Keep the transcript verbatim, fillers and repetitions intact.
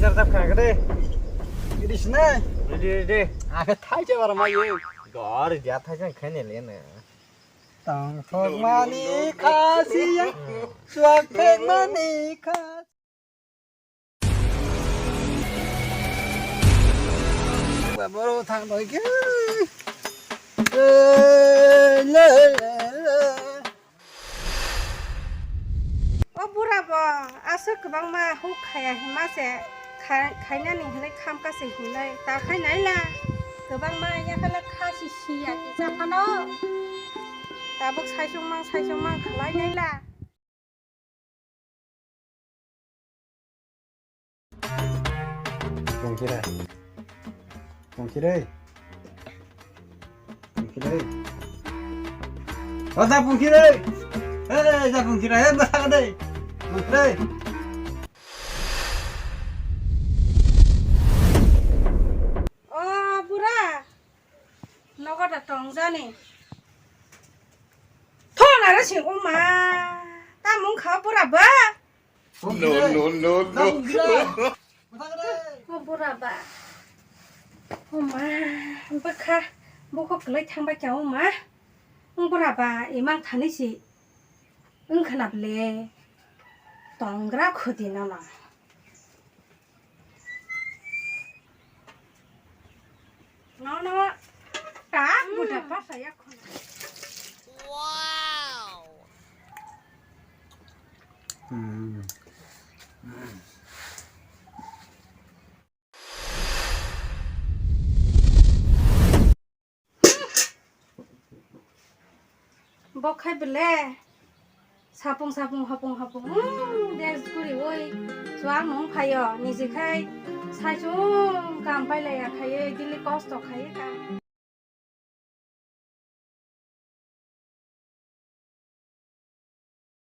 Jar jar khana de. Ready sina? Ready, ready. Ake thai je bar mai. Gor dia thai jang khane le na. Tang thok mani khasi ya. Suak thek mani khasi. Boro thang doi ke. Eh, le, le, le. O bura bo aswk kwbangma huk khaya hinma se kha-, khainani hinwi khamka se hinwi ta khai naila. Kwbangma yakhala kha si siya kisa phano. Tabuk saichung mang saichung mang khlai naila. Pungkhirai. Pungkhirai. Pungkhirai. O da Pungkhirai. Eh, da Pungkhirai. Eh, bwsakha dei. Pungkhirai. O bura. Nogo da tongjani. Thon aro sing oma. Tamung kha bura ba. No, no, no, no. O bura ba. Oma, bwkha bukho kwlai thangbai kya oma. Wng bura ba imang thani si. Wng khna ble. Tongra khudi nono. Nono ta buda pasa ya khuna. Wow. Bo khai bele sapung sapung hapung hapung, hmm, des guri oi chuang nung phaio niji khai saichung kam pailaiya khai daily kosto khai kam.